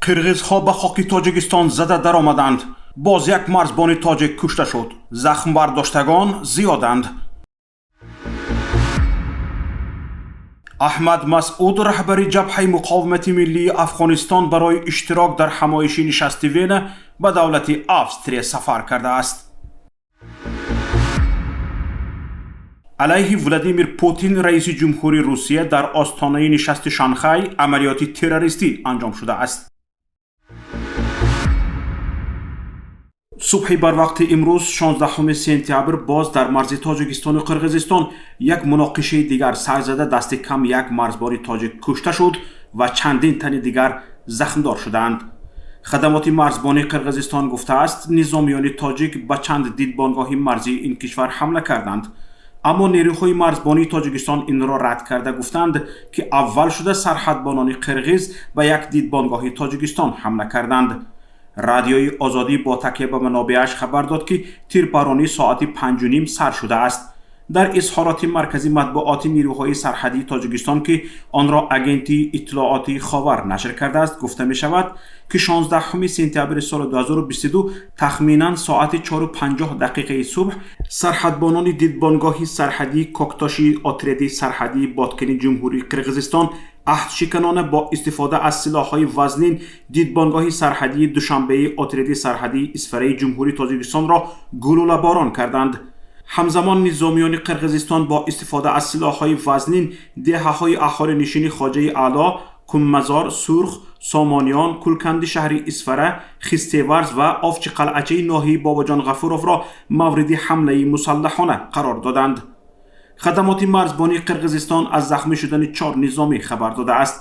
Қирғизҳо ба хоки Тоҷикистон зада даромаданд. Боз як марзбони тоҷик кушта шуд. Захмбардоштагон зиёданд. Аҳмад Масъуд, раҳбари Ҷабҳаи муқовимати миллии Афғонистон, барои иштирок дар ҳамоиши нишасти Вена ба давлати Австрия сафар кардааст. Алайҳи Владимир Путин, раиси ҷумҳури Русия, дар остонаи нишасти Шанхай амалиёти террористӣ анҷом шудааст. Субҳи барвақти имрӯз, 16 сентябр, боз дар марзи Тоҷикистону Қирғизистон як муноқишаи дигар сар зада, дасти кам як марзбони тоҷик кушта шуд ва чандин тани дигар захмдор шуданд. Хадамоти марзбонии Қирғизистон гуфтааст, низомиёни тоҷик ба чанд дидбонгоҳи марзии ин кишвар ҳамла карданд. Аммо нерӯҳои марзбонии Тоҷикистон инро рад карда, гуфтанд, ки аввал шуда сарҳадбонони қирғиз ба як дидбонгоҳи Тоҷикистон ҳамла карданд. Радиои Озодӣ бо такя ба манобеаш хабар дод, ки тирбаронӣ соати 5:30 сар шудааст. Дар изҳороти маркази матбуоти нерӯҳои сарҳадии Тоҷикистон, ки онро Агентии иттилоотии Ховар нашр кардааст, гуфта мешавад, ки 16 сентябри соли 2022 тахминан соати 4:50 дақиқаи субҳ сарҳадбонони дидбонгоҳи сарҳадии Коктоши отряди сарҳадии Боткени Ҷумҳурии Қирғизистон аҳдшиканона бо истифода аз силоҳҳои вазнин дидбонгоҳи сарҳадии Душанбеи отряди сарҳадии Исфараи Ҷумҳурии Тоҷикистонро гулӯлаборон карданд. Ҳамзамон низомиёни Қирғизистон бо истифода аз силоҳҳои вазнин деҳаҳои аҳолинишини Хоҷаи Аъло, Куммазор, Сурх, Сомониён, Кулканди шаҳри Исфара, Хистеварз ва Овчиқалъачаи ноҳияи Бобоҷон Ғафуровро мавриди ҳамлаи мусаллаҳона қарор доданд. Хадамоти марзбонии Қирғизистон аз захмӣ шудани чор низомӣ хабар додааст.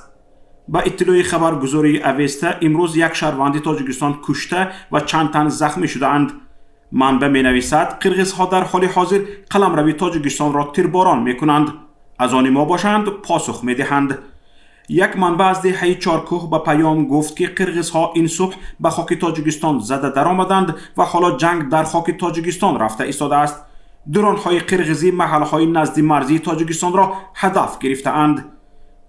Ба иттилои хабаргузории Авеста, имрӯз як шаҳрванди Тоҷикистон кушта ва чанд тан захмӣ шудаанд. Манбаъ менависад, қирғизҳо дар ҳоли ҳозир қаламрави Тоҷикистонро тирборон мекунанд. Аз они мо бошанд, посух медиҳанд. Як манбаъ аз деҳаи Чоркӯҳ ба Паём гуфт, ки қирғизҳо ин субҳ ба хоки Тоҷикистон зада даромаданд ва ҳоло ҷанг дар хоки Тоҷикистон рафта истодааст. Дронҳои қирғизӣ маҳалҳои назди марзии Тоҷикистонро ҳадаф гирифтаанд.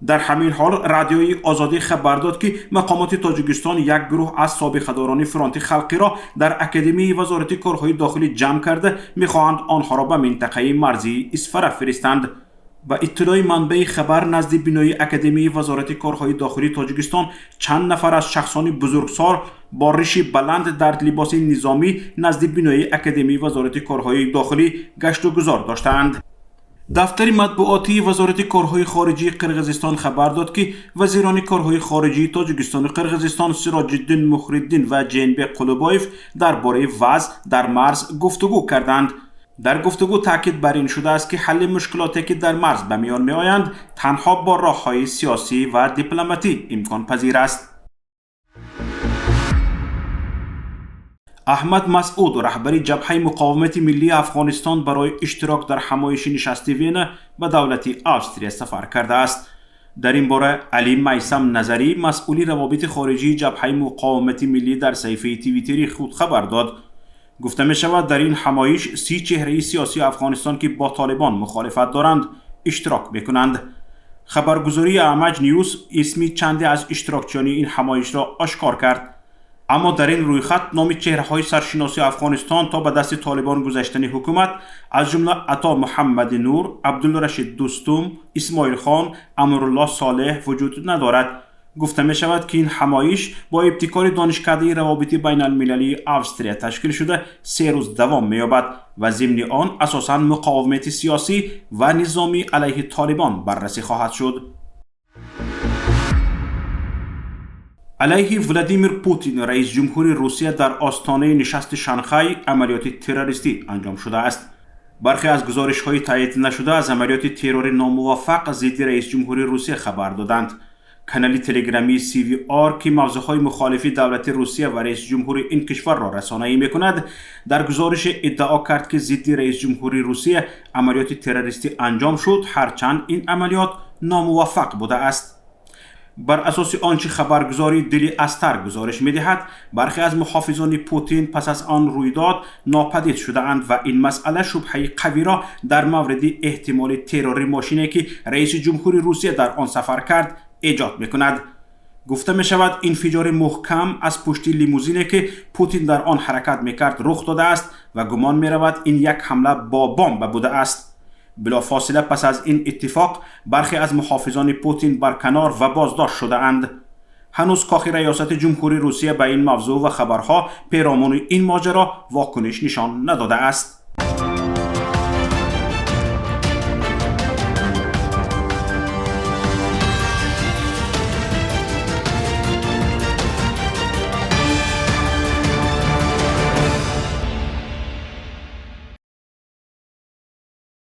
Дар ҳамин ҳол Радиои Озодӣ хабар дод, ки мақомоти Тоҷикистон як гурӯҳ аз собиқадорони фронти халқиро дар Академияи Вазорати корҳои дохилӣ ҷамъ карда, мехоҳанд онҳоро ба минтақаи марзии Исфара фиристанд. Ба иттилои манбаи хабар, назди бинои Академияи Вазорати корҳои дохилии Тоҷикистон чанд нафар аз шахсони бузургсол бо риши баланд дар либоси низомӣ назди бинои Академияи Вазорати корҳои дохилӣ гашту гузор доштаанд. Дафтари матбуотии Вазорати корҳои хориҷии Қирғизистон хабар дод, ки вазирони корҳои хориҷии Тоҷикистону Қирғизистон Сироҷиддин Муҳриддин ва Ҷеенбек Қулубоев дар бораи вазъ дар марз гуфтугӯ карданд. Дар гуфтугӯ таъкид бар ин шудааст, ки ҳалли мушкилоте, ки дар марз ба миён меоянд, танҳо бо роҳҳои сиёсӣ ва дипломатӣ имконпазир аст. Аҳмад Масъуд, раҳбари Ҷабҳаи муқовимати миллии Афғонистон, барои иштирок дар ҳамоиши нишасти Вена ба давлати Австрия сафар кардааст. Дар ин бора Алӣ Майсам Назарӣ, масъули равобити хориҷии Ҷабҳаи муқовимати миллӣ, дар саҳифаи Твиттери худ хабар дод. Гуфта мешавад, дар ин ҳамоиш 30 чеҳраи сиёсии Афғонистон, ки бо Толибон мухолифат доранд, иштирок мекунанд. Хабаргузории Амаҷ Ньюс исми чанде аз иштирокчиёни ин ҳамоишро ошкор кард. Аммо дар ин рӯйхат номи чеҳраҳои саршиноси Афғонистон то ба дасти Толибон гузаштани ҳукумат, аз ҷумла Ато Муҳаммади Нур, Абдулрашид Дустум, Исмоилхон, Амруллоҳ Солеҳ вуҷуд надорад. Гуфта мешавад, ки ин ҳамоиш бо ибтикори Донишкадаи равобити байналмилалии Австрия ташкил шуда, 3 рӯз давом меёбад ва зимни он асосан муқовимати сиёсӣ ва низомӣ алайҳи Толибон баррасӣ хоҳад шуд. Алайҳи Владимир Путин, раис ҷумҳури Русия, дар остонаи нишасти Шанхай амалиёти террористӣ анҷом шудааст. Бархе аз гузоришҳои таъид нашуда аз амалиёти террори номуваффақ зидди раис ҷумҳури Русия хабар доданд. Канали телеграмии CVR, ки мавзӯъҳои мухолифи давлати Русия ва раис ҷумҳури ин кишварро расонаӣ мекунад, дар гузорише иддао кард, ки зидди раис ҷумҳури Русия амалиёти террористӣ анҷом шуд, ҳарчанд ин амалиёт номуваффақ будааст. Бар асоси он чи хабаргузории Дили Астар гузориш медиҳад, бархе аз муҳофизони Путин пас аз он рӯйдод нопадид шудаанд ва ин масъала шубҳаи қавиро дар мавриди эҳтимоли террори мошине, ки раиси ҷумҳури Русия дар он сафар кард, эҷод мекунад. Гуфта мешавад, инфиҷори муҳкам аз пушти лимузине, ки Путин дар он ҳаракат мекард, рух додааст ва гумон меравад, ин як ҳамла бо бомба будааст. Билофосила пас аз ин иттифоқ бархе аз муҳофизони Путин барканор ва боздошт шудаанд. Ҳанӯз Кохи Раёсати Ҷумҳурии Русия ба ин мавзӯъ ва хабарҳо перомуни ин моҷаро вокуниш нишон надодааст.